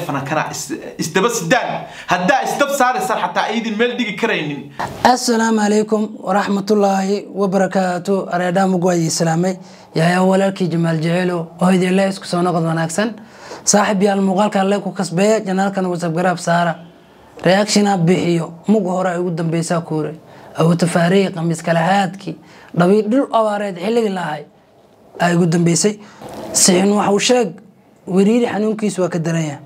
Taleefana kana isdaba sidaan haddaa isdab saaraysan xataa aydin meel dhigi karaynin. Assalaamu calaykum waraxmatullaahi wabarakaatu. Areedhaa mugwaadii islaamay yayaa walaalkii Jamaal Jeceelo oo idinle isku soo noqod wanaagsan. Saaxib yaal, muuqaalka alle ku kasbeeya, janaalkan wasabgaraab saara, reactiona bixiyo. Mug hore ay ugu dambeysaa kuure awtafaariiq qamiis kalahaadkii dhabii dhul abaareed xilligii lahay ay ugu dambeysay. Sixin waxuu sheeg weriiri xanuunkiisu waa ka daranya.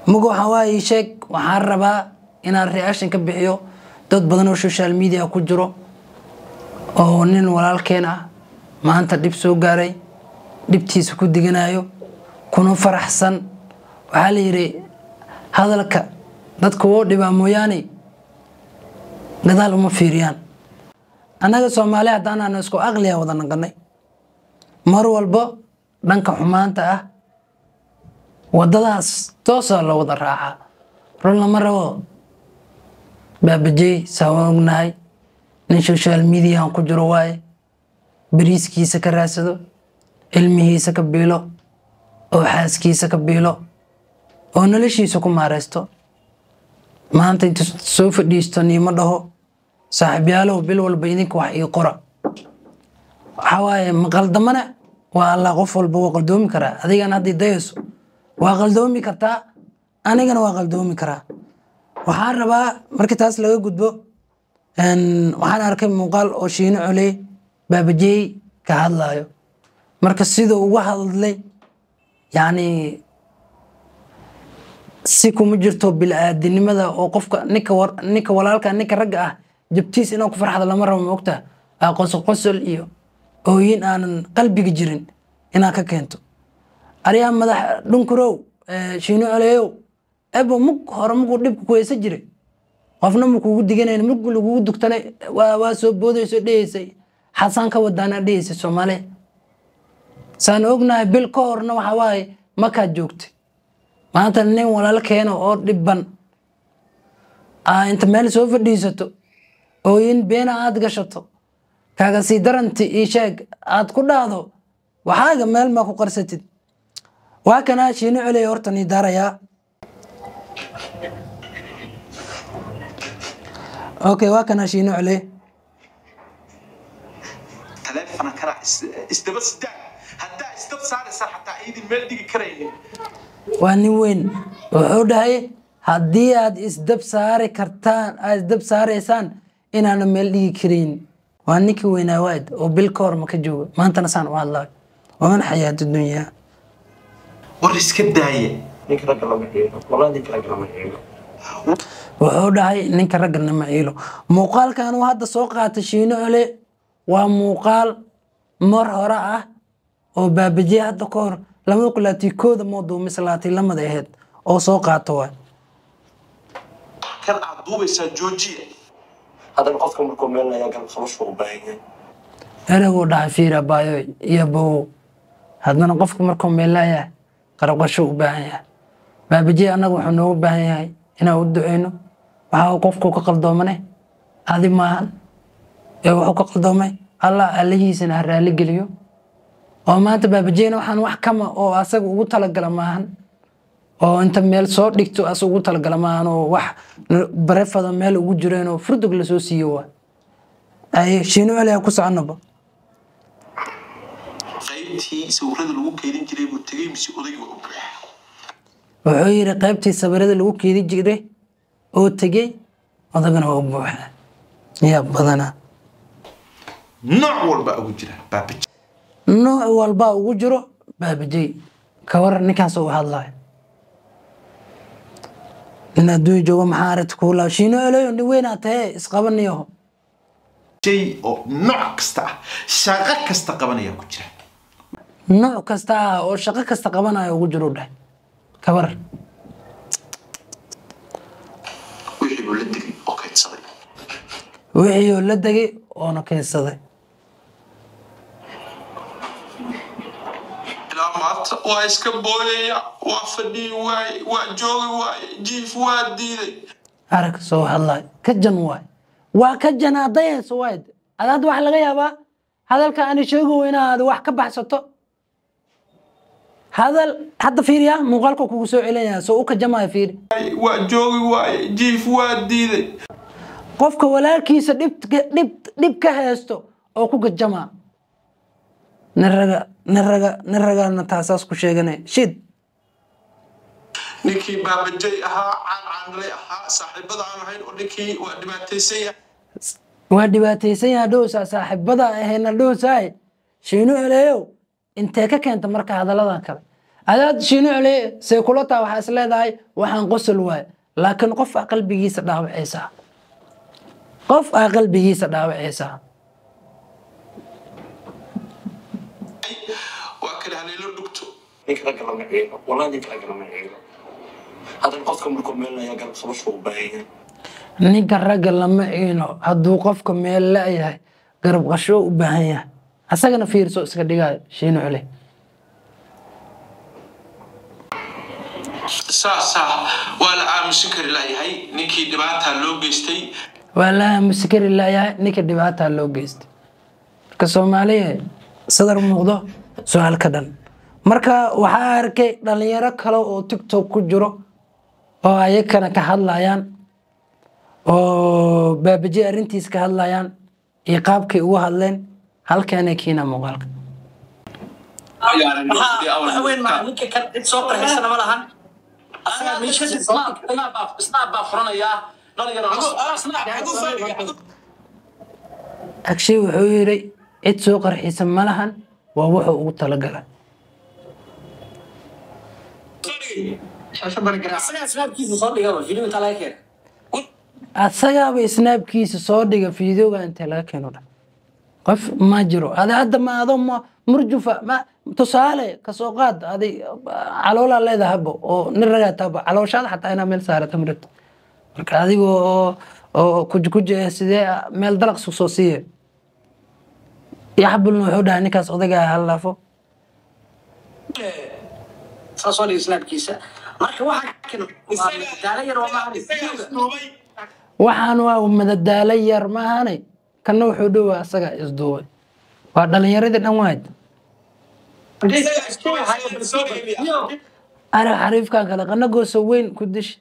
Mug waxaa waaye sheeg, waxaan rabaa inaan reaction ka bixiyo dad badan oo social media ku jiro oo nin walaalkeen ah maanta dhib soo gaaray, dhibtiisa ku diganayo kuna faraxsan. Waxaa la yidhi hadalka dadka woo dhibaa mooyaane gadaal uma fiiriyaan. Annaga Soomaali haddaan aanu isku aqliya wada naqanay, mar walbo dhanka xumaanta ah waddadaas toosaa loo wada raacaa. Run lama rabo. Baabajey saa waan ognahay nin social mediahan ku jiro waaye, bariiskiisa ka raadsado, ilmihiisa ka biilo oo xaaskiisa ka biilo oo noloshiisa ku maareysto. Maanta inta soo fadhiisto niimo dhaho saaxiibyaalow bil walba idinka wax ii qora. Waxaa waaye maqaldamana waa Allah, qof walba waa qaldoomi karaa. Adigana haddii dayayso waa qaldoomi kartaa, anigana waa qaldoomi karaa. Waxaan rabaa markii taas laga gudbo, waxaan arkay muuqaal oo Shiino Coley Baabajey ka hadlayo. Marka siduu uga hadlay yacni si kuma jirto bilaadanimada oo qofka ninka ninka walaalka ninka ragga ah jabtiis inaan ku farxdo lama rabo. Maogta qosol qosol iyo ooyin aanan qalbiga jirin inaad ka keento. Ariyaa madax dhunkurow, Shiino Coleyow, ebo mug hore muguu dhibka ku haysan jiray qofna ma kugu diganayn. Mug lagugu dugtanay waa soo boodayso dheheysay xasaan ka wadaana dheheysay. Soomaaliya saan ognahay bil ka horna waxa waaye makaad joogtay. Maanta nin walaalkeena oo dhiban aa inta meel soo fadhiisato ooyin beena aad gashato, kaaga sii daranti ii sheeg aad ku dhahdo waxaaga meel maa ku qarsatid. Waa kanaa Shiino Coley horta nii daarayaa. Okay, waa kanaa Shiino Coley. Taleefana kana isdaba sidaan haddaa isdab saaraysan xataa aydin meel dhigi karaynin. Waa nin weyn, wuxuu dhahay haddii aad isdab saari kartaan, aad isdab saaraysaan, inaana meel dhigi karayn. Waa ninkii weynaa waad oo bil ka hor ma ka jooga, maantana saan u hadlayo. Waman xayaatu dunyaa. War iska daaya. Ninka ragga lama ciilo, wallahi ninka ragga lama ciilo. Wuxuu dhahay ninka ragga nama ciilo. Muuqaalkan uu hadda soo qaatay Shiino Cole waa muuqaal mar hore ah oo Baabajiye hadda ka hor 2021 moodu mislaatay lamada ahayd oo soo qaato waay. Kan aad duubaysaa joojiya. Haddana qofka markuu meelnayaa garab qabasho u baahan yahay. Eraguu dhahay fiira baayo iyo bow. Haddana qofku markuu meelayaa qarabqasho u baahan yahay. Baabajiye annaga wuxuu noogu baahan yahay inaan u duceyno. Waxa uu qofku ka qaldoomane adi maahan ee wuxuu ka qaldoomay Allah, allihiisana ha raali geliyo. Oo maanta Baabajeyna waxaan wax kama oo asaga ugu talagala maahan oo inta meel soo dhigto asaga ugu talagala maahan oo wax barefada meel ugu jireen oo furdug lasoo siiyo. Waa ay Shiino Celi ha ku soconaba. Qaybtii sawirada lagu keydin jiray buu tegey mise odayga waa u buuxaa. Wuxuu yidhi qaybtii sawirada lagu keedi jiray oo tegey, odagana waa u buuxaa. Yaa badanaa. Nooc walba ugu jira Baabajey. Nooc walbaa ugu jiro Baabajey. Ka waran ninkaas oo u hadlayo nin adduunya joogo? Maxaa aragti kuu laa Shiino Eleyo? Nin weynaa tahee isqabaniyaho. Shay oo nooc kasta ah, shaqo kasta qabanaya ku jira. Nooc kasta ah oo shaqo kasta qabanayo ugu jiro dheh. Ka waran? Wixii buu la degay oo kaydsaday. Wixii oo la degay oona kaydsaday. Ilaa maanta waa iska booyaya, waa fadhiyi waaye, waa joogi waaye, jiif waa diiday. Arag soo hadlayo ka jan waay, waa ka jan hadday hayso waay. Ad hadda waxaa laga yaabaa hadalka aan sheego inaad wax ka baxsato. Hadal hadda fiiriya, muuqaalka kugu soo celinaya soo u ka jamaya, fiiri. Waa joogi waaye, jiif waa diiday. Qofka walaalkiisa dhib ka haysto oo ku gajama, nin raga, nin raga, nin ragana taasaas ku sheeganay shid. Ninkii Baabajay ahaa, caan caanlay ahaa, saaxiibada aan ahayn oo ninkii waa dhibaataysan yahay. Waa dhibaataysan yaha dhowsaa, saaxiibada ahayna dhowsaay. Shiino Celeeyow, intee ka keenta marka hadalladan kale? Adaad Shiino Celeye say kula taa? Waxaa is leedahay waxaan qosol waay, laakiin qof aa qalbigiisa dhaawacaysaa, qof aa qalbigiisa dhaawacaysaa. Waa kale haleelo dhugto. Ninka ragga lama ciilo, wallahi ninka ragga lama ciilo. Haddana qofka markuu meel ayaa garab qabasho u baahan yahay. Ninka ragga lama ciino, hadduu qofka meel la-yahay garab qasho u baahan yahay. Asagana fiirso iska dhigaayo Shiino Cele. Saasaa waa la aamusin kari layahay, ninkii dhibaataa loo geystay. Waa la aamusi kari layahay, ninka dhibaataa loo geystay. Marka Soomaaliya sadar muuqdo su-aal ka dhan. Marka waxaa arkay dhalinyaro kale oo TikTok ku jiro oo ayakana ka hadlayaan oo Baabaje arrintiis ka hadlayaan iyo qaabkay ugu hadleen. Halkaanay keenaa muuqaalka. Waxa weyn maa ninka kan cid soo qarxisana ma lahan. Asagaa meesha Snap baa furanayaa dhalinyaro. Agshay wuxuu yidhi cid soo qarxisa ma lahan, waa wuxuu ugu talagalay. Asagaa snapkiisa soo dhigaba, video intaa laga keenay. Asagaaba snapkiisa soo dhiga, videoga intee laga keeno dhan qof ma jiro. Adi hadda ma ado ma murjufa ma tusaale kasoo qaad, adi caloolaa leedahaba oo nin ragaa taaba, calooshaada xataa inaa meel saarata ma rabto. Marka adiga oo kuji eh, sidee meel dalaq soo siiye? Yaxbulna wuxuu dhahay ninkaas odayga ah hal laafo. Saa soo dhigay snapkiisa. Marka waxa kan waa madadaalo yar, waa maahan. Waxaan waa madadaalo yar maahanay. Kana wuxuu dhowaa asaga isduubay, waa dhalinyaradii dhan wayd. Ara xariifkan kale qanagoosa weyn ku dish,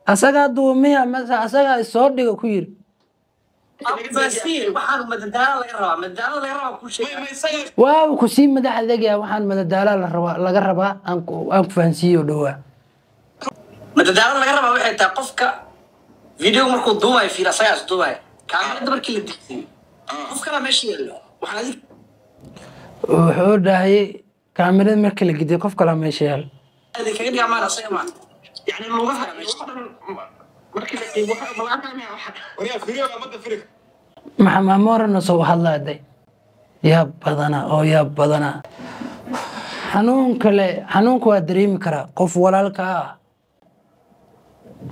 asagaa duumiya mase asagaa isoo dhiga ku yiri. Basiir, waxaan madadaalo laga rabaa, madadaalo laga rabaa kuu sheegay. Waaba ku sii madax adegaya. Waxaan madadaalaa la rabaa, laga rabaa aan ku fahansiiyo dhowaa. Madadaalo laga rabaa waxay tahay qofka video markuu duubayo, fiir, asagaa is duubayo. Kaamirada markii la dejiyay qof kalaa meesha yaallo, waxaan adig Wuxuu dhahay kaamirada markii la gediyay qof kalaa meesha yaal. Idinkaga dhigaa maan asaga maan. Yani lugaha markii Maxamed Moorana soo hadlaaday, yaab badana oo yaab badana. Xanuun kale, xanuunka waa dareemi karaa qof walaalka ah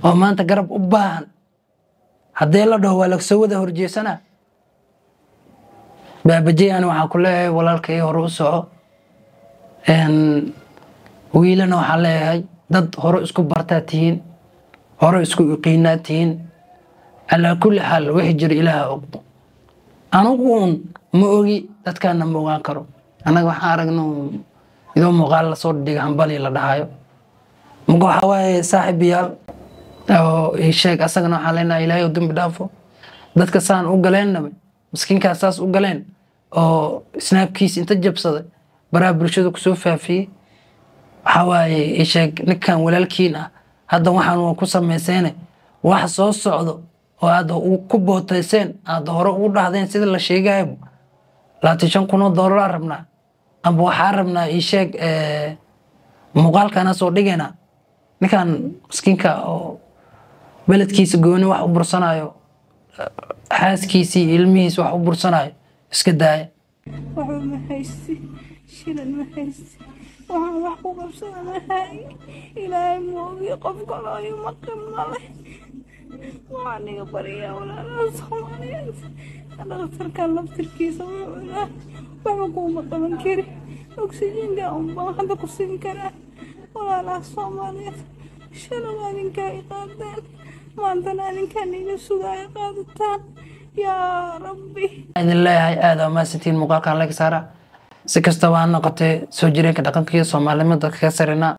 oo maanta garab u baahan. Haddii la dhaho waa lagsoo wada horjeesanaa. Baabajey, ani waxaan ku leeyahay walaalkay hore u soco. Wiilana waxaan leeyahay dad hore isku bartaa tihiin, hore isku iqiinaa tihiin. Calaa kulli xaal wixii jiro Ilaaha og. Anugu uun ma ogi, dadkaana ma ogaan karo. Annaga waxaan aragno idoo muuqaal lasoo dhiga, hambali la dhahayo. Marka waxaa waaye saaxiibayaal oo ii sheeg, asagana waxaan leenahay Ilaahay oo dembi dhaafo. Dadka saan u galeenna, miskiinkaas saas u galeen oo snapkiisa inta jabsaday baraha bulshada kusoo faafiyey, waxaa waaye ii sheeg ninkan walaalkiin ah hadda waxaan waa ku samayseene, wax soo socdo oo aad ku bootayseen, aad hore ugu dhahdeen sida la sheegayo 25,000 oo doolar rabnaa amba waxaa rabnaa ii sheeg muuqaalkana soo dhigayna. Ninkan miskiinka oo beledkiisa gooni wax u bursanayo, xaaskiisii iyo ilmihiisa wax u bursanayo, iska daaya. Waxba ma haysti, shilan ma haysti, waxaan wax ku qabsada ma hay. Ilaahay ma ogi, qof kaloo ima qibma leh. Waxaan iga baryaa walaalaha Soomaaliyeed. Dhakhtarkan laftirkiisa wuxuu ilaa waxba kuuma qaban kari, oksijiinka unbaan hadda ku siin karaa. Walaalaha Soomaaliyeed, shalay adinkaa i qaadeen, maantana adinkaan iga sugaaya qaadataan, yaa Rabbi. Idin leeyahay aada waa mahadsantihiin. Muuqaalkan laga saara. Si kastaba ha noqotee, soo jireenka dhaqanka iyo soomaalinimada kaga sarina.